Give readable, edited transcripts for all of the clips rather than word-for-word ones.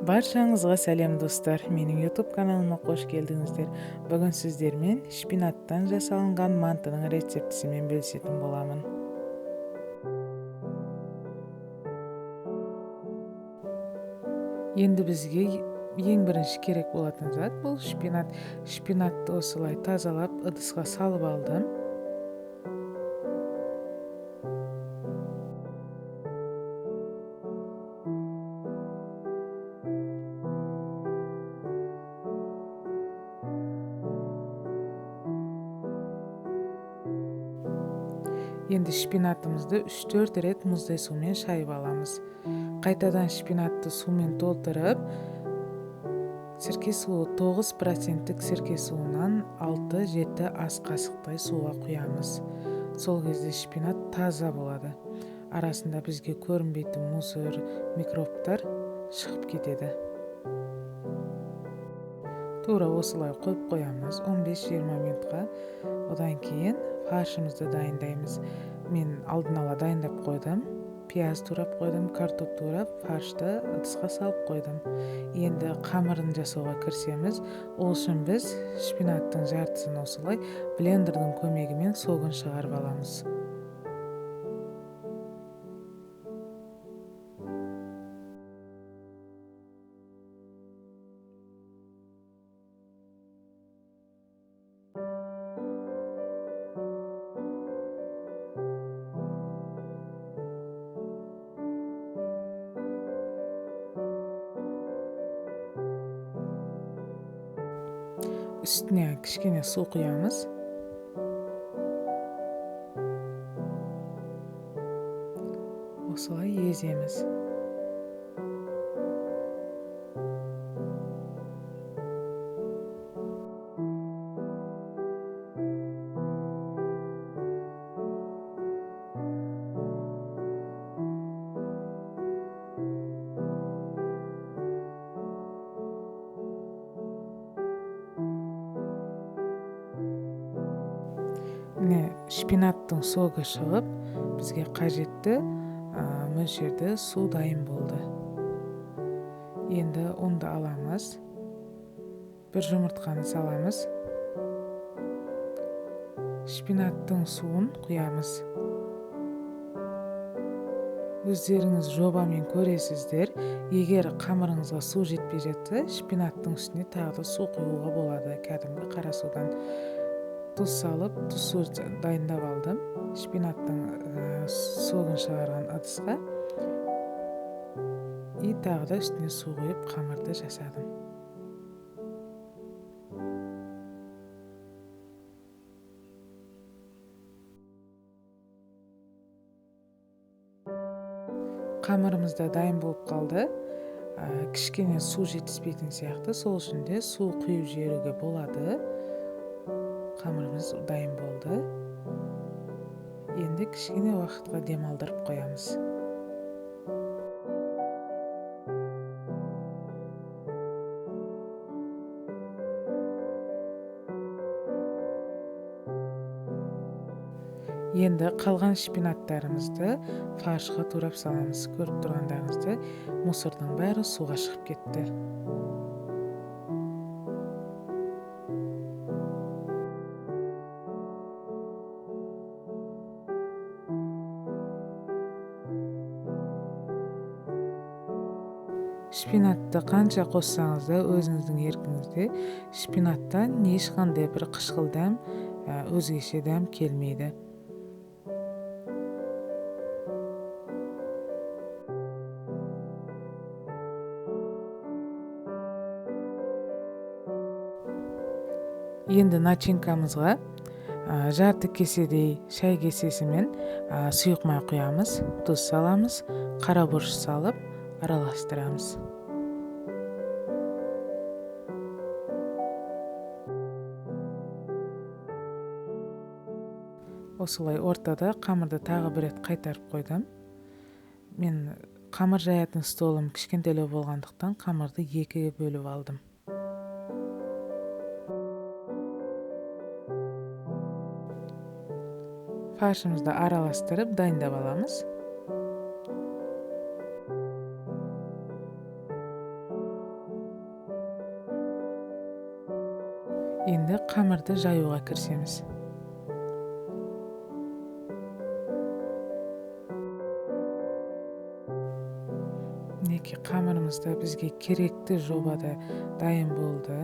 Баршаңызға сәлем достар, менің YouTube каналыма қош келдіңіздер. Бүгін сіздермен шпинаттан жасалынған мантының рецептісімен бөлісетін боламын. Енді бізге ең бірінші керек болатын зат бұл шпинат. Шпинатты осылай тазалап ыдысқа салып алдым. Енді шпинатымызды 3-4 рет мұздай сумен шайып аламыз. Қайтадан шпинатты сумен толтырып, сірке суы 9%-тік сірке суынан 6-7 ас қасықтай суға құямыз. Сол кезде шпинат таза болады. Арасында бізге көрінбейтін мусор, микробтар шығып кетеді. Тура осылай қойып қоямыз 15-20 минутқа. Одан кейін фаршымызды дайындаймыз. Мен алдын ала дайындап қойдым. Пияз турап қойдым, картоп турап, фаршты ыдысқа салып қойдым. Енді қамырын жасауға кірісеміз. Ол үшін біз шпинаттың жартысын осылай блендердің көмегімен согын шығарып аламыз. Үстіне кішкене су құямыз. Осылай еземіз. Міне, шпинаттың согы шығып, бізге қажетті мөлшерде су дайын болды. Енді ұнды аламыз. Бір жұмыртқаны саламыз. Шпинаттың суын құямыз. Өздеріңіз жобамен көресіздер. Егер қамырыңызға су жетпей жатса, шпинаттың үстіне тағы да су құюға болады, кәдімгі қара судан. Тұз салып, тұз су дайындап алдым. Шпинаттың согын шығарған ыдысқа. И тағы да үстіне су құйып қамырды жасадым. Қамырымыз да дайын болып қалды. Кішкене су жетіспейтін сияқты, сол үшін де су құйып жіберуге болады. Қамырымыз дайын болды. Енді кішкене уақытқа демалдырып қоямыз. Енді қалған шпинаттарымызды фаршқа турап саламыз. Көріп тұрғандарыңызды, мусордың бәрі суға шығып кетті. Шпинатты қанша қоссаңыз да өзіңіздің еркіңізде. Шпинаттан ешқандай бір қышқыл дәм, өзгеше дәм келмейді. Енді начинкамызға жарты кеседей шай кесесімен сұйық май құямыз, тұз саламыз, қара бұрыш салып араластырамыз. Осылай ортада қамырды тағы бір рет қайтарып қойдым. Мен қамыр жаятын столым кішкентайлау болғандықтан қамырды екіге бөліп алдым. Фаршымызды араластырып дайындап аламыз. Енді қамырды жаюға кірісеміз. Мінекей, қамырымыз да бізге керекті жобада дайын болды.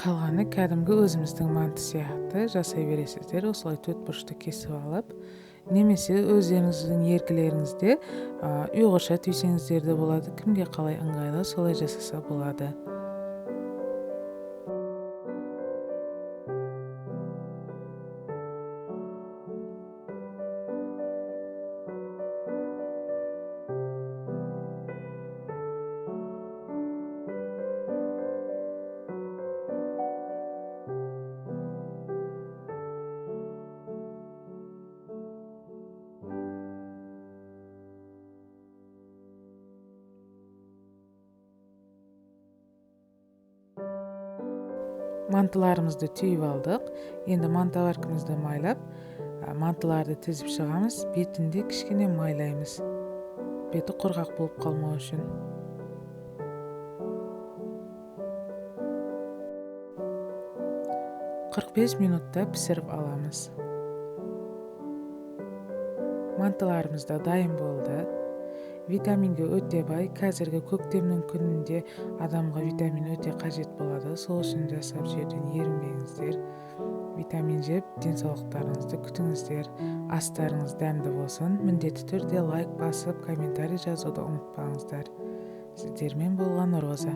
Қалғаны кәдімгі өзіміздің манты сияқты жасай бересіздер. Осылай төрт бұрышты кесіп алып, немесе өздеріңіздің еркілеріңізде ұйғырша түйсеңіздер де болады. Кімге қалай ыңғайлы, солай жасаса болады. Мантыларымызды түйіп алдық. Енді мантоваркамызды майлап, мантыларды тізіп шығамыз. Бетінде кішкене майлаймыз. Беті құрғақ болып қалмау үшін. 45 минутта пісіріп аламыз. Мантыларымыз да дайын болды. Витаминге өте бай. Қазіргі көктемнің күнінде адамға витамин өте қажет болады. Сол үшін жасап жеуден ерінбеңіздер. Витамин жеп, денсаулықтарыңызды күтіңіздер. Астарыңыз дәмді болсын. Міндетті түрде лайк басып, комментарий жазуды ұмытпаңыздар. Сіздермен болған Роза.